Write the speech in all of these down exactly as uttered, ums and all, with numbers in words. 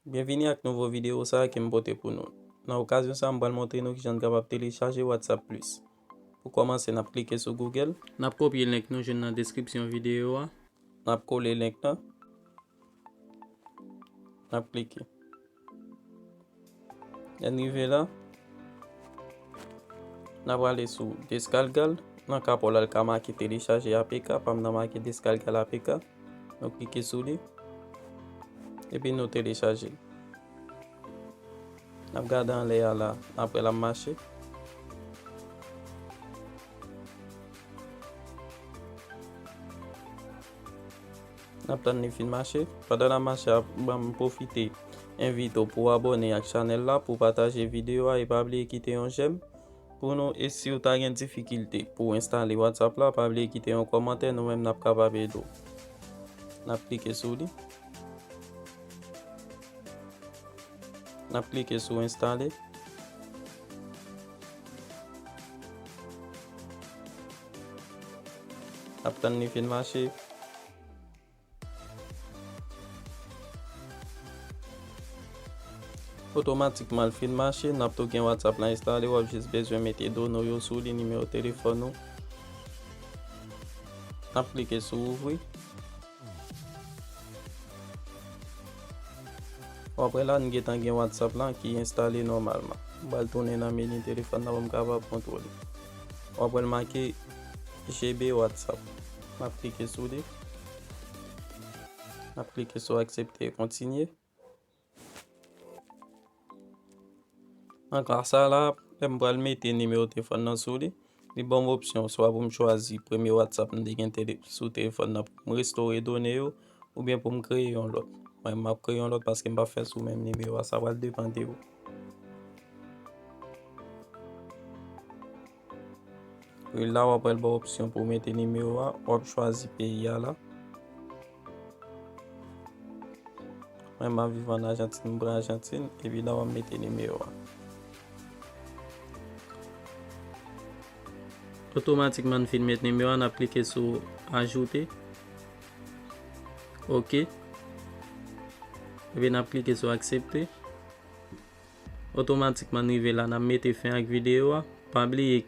Byenvini ak nouvo videyo sa a ke m pote pou nou. Nan okazyon sa a, m pral montre nou kijan n kapab telechaje WhatsApp Plus. Pou kòmanse, n ap klike sou Google. N ap kopye link nou jwenn nan deskripsyon videyo a. N ap kole link lan. N ap klike. Lè n rive la, n ap ale sou Descargar. Nan ka pa w la, l ka make Télécharger A P K, pa m nan make Descargar A P K. Nou klike sou li. Epi nou telechaje l. N ap gade anlè a la, n ap wè l ap mache. N ap tann li fin mache. Pandan l ap mache a, ban m pwofite envite w pou w abòne ak chanèl la, pou w pataje videyo a e pa bliye kite yon j'aime. Pou nou, e si w ta gen difikilte pou w enstale WhatsApp la, pa bliye kite yon kòmantè, nou menm n ap kapab ede w. N ap klike sou li. N ap klike sou enstale. N ap tann li fin mache. Otomatikman, l fin mache, n ap tou gen WhatsApp la enstale, w ap jis bezwen mete done w yo sou li, nimewo telefòn ou. N ap klike sou ouvri. W ap wè la, n gentan gen WhatsApp la ki enstale nòmalman. M pral tounen nan meni telefòn nan pou m kapab montre w li. W ap wè l make G B WhatsApp. M ap klike sou li. M ap klike sou aksepte e kontinye. Nan ka sa la, lè m pral mete nimewo telefòn nan sou li, li ban m opsyon swa pou m chwazi premye WhatsApp m te gen tele-, sou telefòn nan pou m restore done yo, oubyen pou m kreye yon lòt. Mwen, m ap kreye yon lòt paske m p ap fè sou menm nimewo a, sa pral depann de ou. Epi la, w ap wè l ba w opsyon pou w mete nimewo a, w ap chwazi peyi a la. Mwen, m ap viv ann Ajantin, m pran Ajantin, epi la, w ap mete nimewo a. Otomatikman, n fin met nimewo a, n ap klike sou ajoute. Ok. Epi n ap klike sou aksepte. Otomatikman n rive la, n ap mete fen ak videyo a. Pa bliye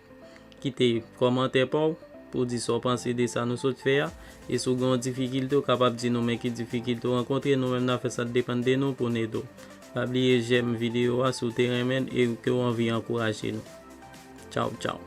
kite kòmantè pa w pou w di sa w panse de sa nou sot fè a. E si w gen yon difikilte, w kapab di nou men ki difikilte w rankontre, nou menm n ap fè sa depann de nou pou n ede w. Pa bliye j'aime videyo a si w te renmen l e ke w anvi ankouraje nou. Tchaw, tchaw.